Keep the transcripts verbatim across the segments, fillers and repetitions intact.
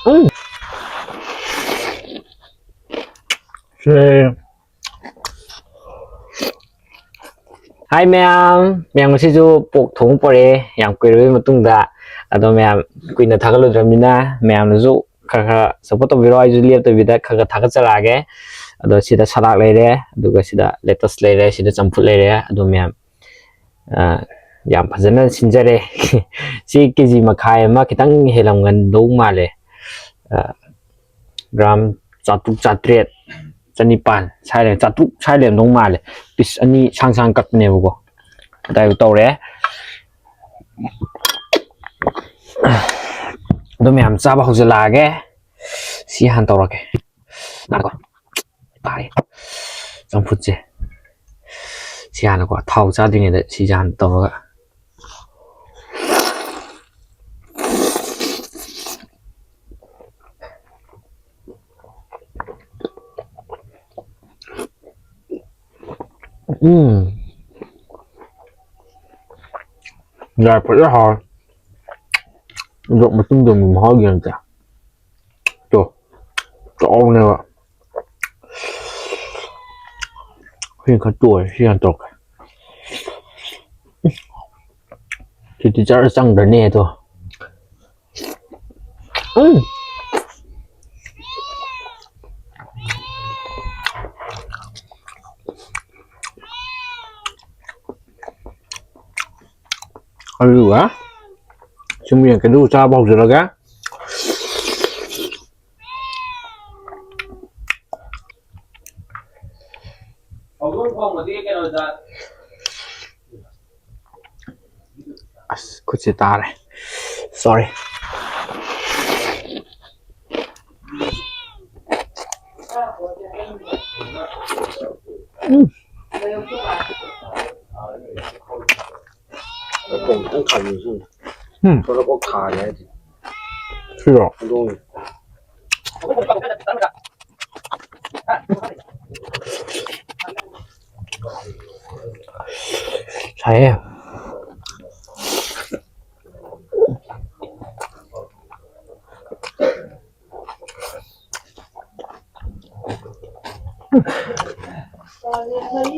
ꯎꯝ꯫ ꯁꯦ꯫ ꯍꯥꯏ ꯃꯌꯥꯝ, ꯃꯌꯥꯝ ꯉꯁꯤꯁꯨ ꯄꯣꯛ ꯊꯣꯡꯕ ꯄꯣꯔꯛꯑꯦ, ꯌꯥꯝ ꯀꯨꯏꯔꯕꯩ ꯃꯇꯨꯡꯗ꯫ ꯑꯗꯣ ꯃꯌꯥꯝ ꯀꯨꯏꯅ ꯊꯥꯒꯠꯂꯨꯗ꯭ꯔꯕꯅꯤꯅ ꯃꯌꯥꯝꯅꯁꯨ ꯈꯔ ꯈꯔ support ꯇꯧꯕꯤꯔꯣ, ꯑꯩꯁꯨ ꯂꯦꯞꯇꯕꯤꯗ ꯈꯔ ꯈꯔ ꯊꯥꯒꯠꯆꯔꯛꯑꯒꯦ꯫ ꯑꯗꯣ ꯁꯤꯗ salad ꯂꯩꯔꯦ, ꯑꯗꯨꯒ ꯁꯤꯗ lettuce ꯂꯩꯔꯦ, ꯁꯤꯗ ꯆꯝꯐꯨꯠ ꯂꯩꯔꯦ꯫ ꯑꯗꯣ ꯃꯌꯥꯝ, ꯑ, ꯌꯥꯝ ꯐꯖꯅ ꯁꯤꯟꯖꯔꯦ꯫ ꯁꯤ ꯀꯦ ꯖꯤ ꯃꯈꯥꯏ ꯑꯃ ꯈꯤꯇꯪ ꯍꯦꯜꯂꯝꯒꯗꯧ ꯃꯥꯜꯂꯦ꯫ ꯑ, ꯒ꯭ꯔꯥꯝ ꯆꯥꯇ꯭ꯔꯨꯛ, ꯆꯥꯇ꯭ꯔꯦꯠ, ꯆꯅꯤꯄꯥꯟ ꯁ꯭ꯋꯥꯏ ꯂꯩ, ꯆꯥꯇ꯭ꯔꯨꯛ ꯁ꯭ꯋꯥꯏ ꯂꯩꯔꯝꯗꯧ ꯃꯥꯜꯂꯦ꯫ Piece ꯑꯅꯤ ꯁꯥꯡ ꯁꯥꯡ ꯀꯛꯄꯅꯦꯕꯀꯣ, ꯑꯗꯥꯏꯗ ꯇꯧꯔꯦ꯫ ꯑꯗꯨ ꯃꯌꯥꯝ ꯆꯥꯕ ꯍꯧꯖꯤꯜꯂꯛꯑꯒꯦ꯫ ꯁꯤ ꯍꯥꯟꯅ ꯇꯧꯔꯒꯦ꯫ ꯉꯥꯏꯈꯣ꯫ ꯇꯥꯔꯦ꯫ ꯆꯝꯐꯨꯠꯁꯦ꯫ ꯁꯤ ꯍꯥꯟꯅꯀꯣ, ꯊꯥꯎ ꯆꯥꯗ꯭ꯔꯤꯉꯩꯗ ꯁꯤꯁꯦ ꯍꯥꯟꯅ ꯇꯧꯔꯒ꯫ ꯎꯝ꯫ ꯌꯥꯏ, ꯐꯖꯅ ꯍꯥꯎꯔꯦ꯫ ꯑꯗꯣ ꯃꯇꯨꯡꯗ ꯑꯃꯨꯛ ꯃꯍꯥꯎ ꯌꯦꯡꯉꯛꯀꯦ꯫ ꯇꯣ, ꯆꯥꯎꯕꯅꯦꯕ꯫ ꯁꯤ ꯈꯔ ꯇꯣꯏꯔꯦ, ꯁꯤ ꯍꯥꯟꯅ ꯇꯧꯔꯛꯀꯦ꯫ ꯁꯤꯗꯤ ꯆꯔ ꯆꯪꯗ꯭ꯔꯅꯦ ꯑꯗꯣ꯫ ꯎꯝ꯫ ꯑꯗꯨꯒ ꯁꯨꯝ ꯌꯦꯡꯉꯛꯀꯦ, ꯑꯗꯨꯒ ꯆꯥꯕ ꯍꯧꯖꯤꯜꯂꯒꯦ꯫ ꯑꯁ, ꯈꯨꯠꯁꯦ ꯇꯥꯔꯦ꯫ Sorry꯫ ꯎꯝ꯫ ꯃꯈꯣꯡ ꯈꯤꯇꯪ ꯈꯥꯕꯤꯌꯨ ꯁꯤꯅ꯫ ꯎꯝ꯫ ꯁꯣꯝꯗ ꯀꯣꯛ ꯊꯥꯒꯦ ꯍꯥꯏꯗꯤ꯫ ꯁꯤꯔꯣ? ꯍꯧꯗꯣꯡꯒꯤ꯫ ꯁꯥꯏꯌꯦ꯫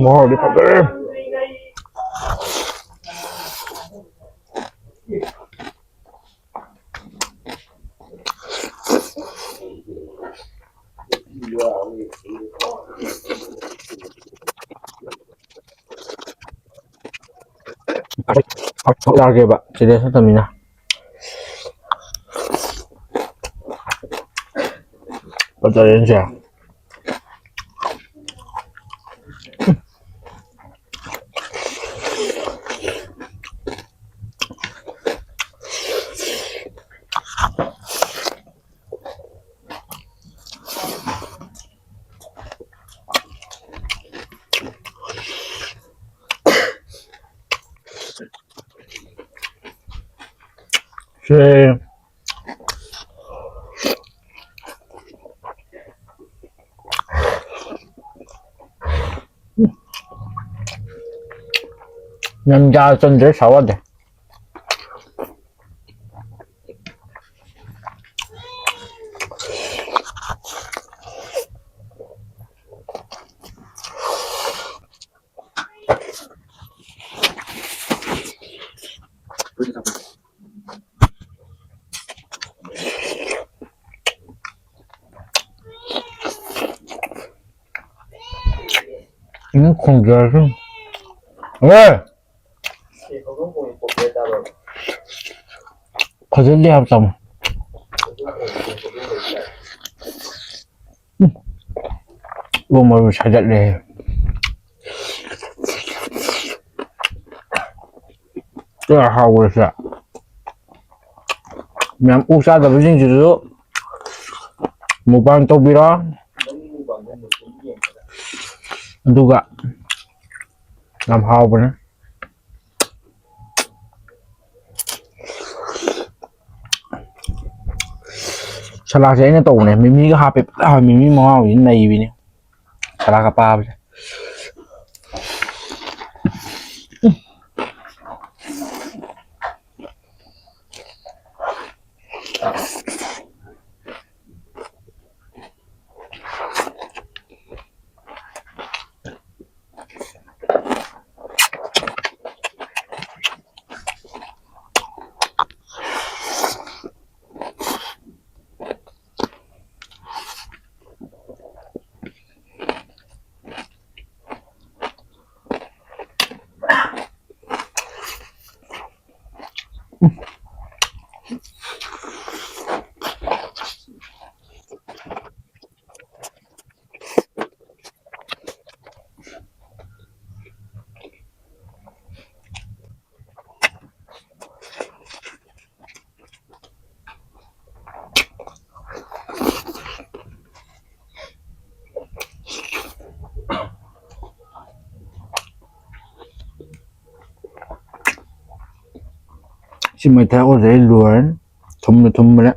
ꯃꯍꯥꯎꯗꯤ ꯐꯖꯔꯦ꯫ ꯌꯥꯒꯦꯕ ꯁꯤꯗ ꯆꯠꯇꯃꯤꯅ꯫ ꯐꯖꯔꯦꯅꯦ ꯁꯦ꯫ ꯁꯦ꯫ ꯌꯥꯝ ꯌꯥ ꯆꯟꯗ꯭ꯔꯦ, ꯁꯥꯎ ꯌꯥꯗꯦ꯫ ꯎꯝ, ꯈꯣꯡꯖꯔꯁꯨ꯫ ꯑꯦ! ꯐꯖꯗꯦ ꯍꯥꯏꯕ ꯆꯥꯃ꯫ ꯎꯝ꯫ ꯂꯣꯛ ꯃꯔꯨ ꯁꯥꯒꯠꯂꯦ꯫ ꯀꯌꯥ ꯍꯥꯎꯈ꯭ꯔꯦ ꯁꯦ꯫ ꯃꯌꯥꯝ ꯑꯣꯛ ꯆꯥꯗꯕꯁꯤꯡꯁꯤꯁꯨ mukbang ꯇꯧꯕꯤꯔꯣ꯫ ꯑꯗꯨꯒ ꯌꯥꯝ ꯍꯥꯎꯕꯅꯦ꯫ ꯁꯂꯥꯗꯁꯦ ꯑꯩꯅ ꯇꯧꯕꯅꯦ, ꯃꯤꯃꯤꯒ ꯍꯥꯞꯄꯦ꯫ ꯐꯖꯅ ꯍꯥꯎꯋꯦ꯫ ꯃꯤꯃꯤ ꯃꯍꯥꯎꯁꯤ ꯅꯩꯕꯤꯅꯦ꯫ ꯁꯂꯥꯗꯀ ꯄꯥꯕꯁꯦ꯫ ꯁꯤ ꯃꯩꯊꯥ ꯑꯣꯏꯔꯦ ꯂꯣꯏꯔꯅꯤ꯫ ꯊꯨꯝꯅ ꯊꯨꯝꯕꯅꯦ꯫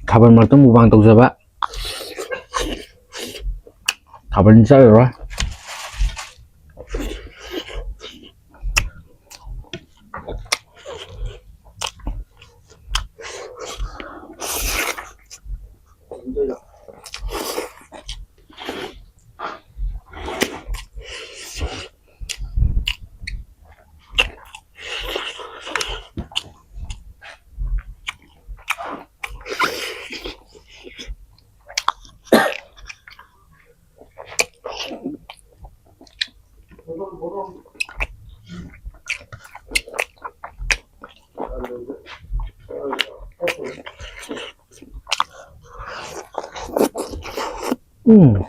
ꯊꯥꯕꯜ ꯃꯔꯛꯇ mukbang ꯇꯧꯖꯕ꯫ ꯊꯥꯕꯜ ꯆꯠꯂꯔꯣꯏ꯫ ꯎꯝ꯫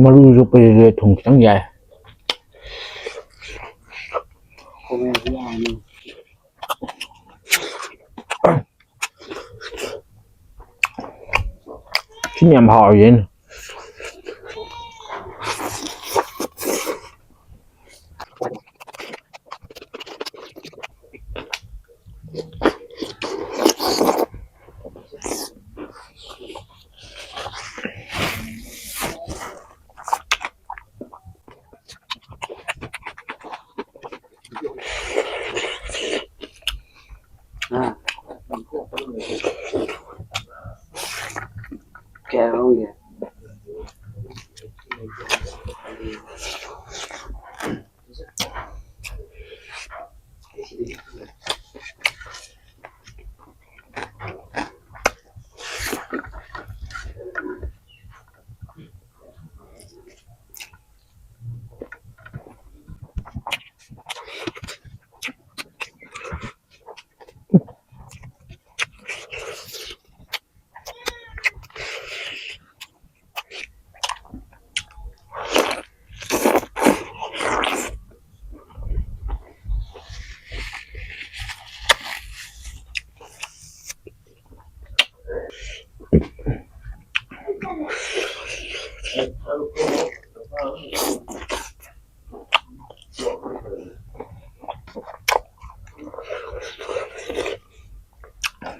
ꯃꯔꯨꯁꯨ ꯄꯤꯔꯦ, ꯊꯨꯝ ꯈꯤꯇꯪ ꯌꯥꯏ꯫ ꯁꯤꯅ ꯌꯥꯝ ꯍꯥꯎꯔꯤꯁꯦ ꯑꯩꯅ꯫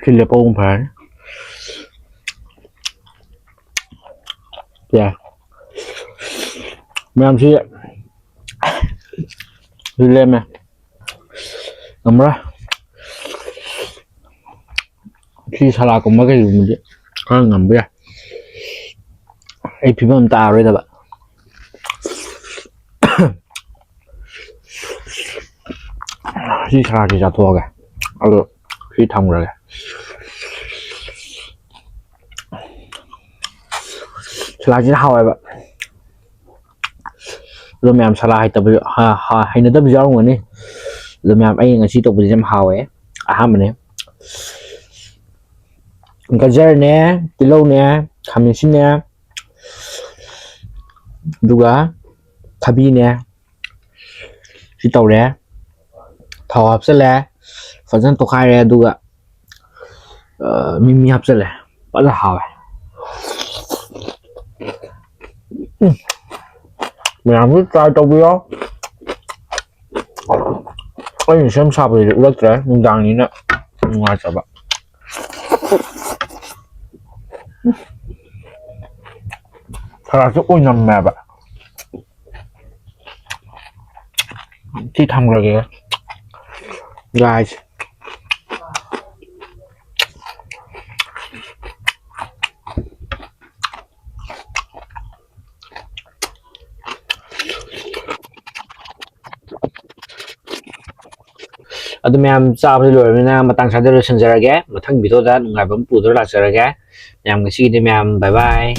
ꯁꯤ ꯂꯦꯞꯄꯧꯕꯅ ꯐꯔꯅꯤ꯫ ꯌꯥ꯫ ꯃꯌꯥꯝꯁꯤ ꯂꯦꯝꯃꯦ꯫ ꯉꯝꯃꯔꯣꯏ꯫ ꯁꯤ ꯁꯂꯥꯠꯀꯨꯝꯕ ꯀꯩꯒꯨꯝꯕꯗꯤ ꯈꯔ ꯉꯝꯕ ꯌꯥꯏ꯫ ꯑꯩ ꯐꯤꯕꯝ ꯇꯥꯔꯔꯣꯏꯗꯕ꯫ ꯁꯤ ꯁꯂꯥꯠꯁꯤ ꯆꯥꯊꯣꯛꯑꯒꯦ꯫ ꯑꯗꯣ ꯁꯤ ꯊꯝꯈ꯭ꯔꯒꯦ꯫ ꯁꯂꯥꯠꯁꯤꯅ ꯍꯥꯎꯋꯦꯕ꯫ ꯑꯗꯣ ꯃꯌꯥꯝ ꯁꯂꯥꯠ ꯍꯩꯇꯕ, ꯍ-, ꯍ-, ꯍꯩꯅꯗꯕꯁꯨ ꯌꯥꯎꯔꯝꯒꯅꯤ꯫ ꯑꯗꯣ ꯃꯌꯥꯝ ꯑꯩ ꯉꯁꯤ ꯇꯧꯕꯁꯦ ꯌꯥꯝ ꯍꯥꯎꯋꯦ꯫ ꯑꯍꯥꯟꯕꯅꯦ꯫ ꯒꯖꯔꯅꯦ, ꯇꯤꯜꯍꯧꯅꯦ, ꯈꯥꯃꯦꯟ ꯑꯁꯤꯟꯅꯦ, ꯑꯗꯨꯒ ꯊꯕꯤꯅꯦ꯫ ꯁꯤ ꯇꯧꯔꯦ꯫ ꯊꯥꯎ ꯍꯥꯞꯆꯜꯂꯦ꯫ ꯐꯖꯅ ꯇꯣꯠꯈꯥꯏꯔꯦ꯫ ꯑꯗꯨꯒ, ꯑ, ꯃꯤꯃꯤ ꯍꯥꯞꯆꯜꯂꯦ꯫ ꯐꯖꯅ ꯍꯥꯎꯋꯦ꯫ ꯎꯝ꯫ ꯃꯌꯥꯝꯁꯨ try ꯇꯧꯕꯤꯌꯣ꯫ ꯑꯩꯅ ꯁꯦꯝ ꯁꯥꯕꯗꯨꯗꯤ ꯎꯠꯂꯛꯇ꯭ꯔꯦ, ꯅꯨꯡꯗꯥꯡꯅꯤꯅ ꯅꯨꯡꯉꯥꯏꯇꯕ꯫ ꯈꯔꯁꯨ ꯑꯣꯏꯅꯝꯃꯦꯕ꯫ ꯁꯤ ꯊꯝꯈ꯭ꯔꯒꯦ, guys꯫ ꯑꯗꯨ ꯃꯌꯥꯝ ꯆꯥꯕꯗꯤ ꯂꯣꯏꯔꯕꯅꯤꯅ ꯃꯇꯥꯡ ꯆꯥꯗ ꯂꯣꯏꯁꯤꯟꯖꯔꯒꯦ꯫ ꯃꯊꯪ video ꯗ ꯅꯨꯡꯉꯥꯏꯕ ꯑꯃ ꯄꯨꯗꯨꯅ ꯂꯥꯛꯆꯔꯒꯦ꯫ ꯃꯌꯥꯝ ꯉꯁꯤꯒꯤꯗꯤ ꯃꯌꯥꯝ bye bye꯫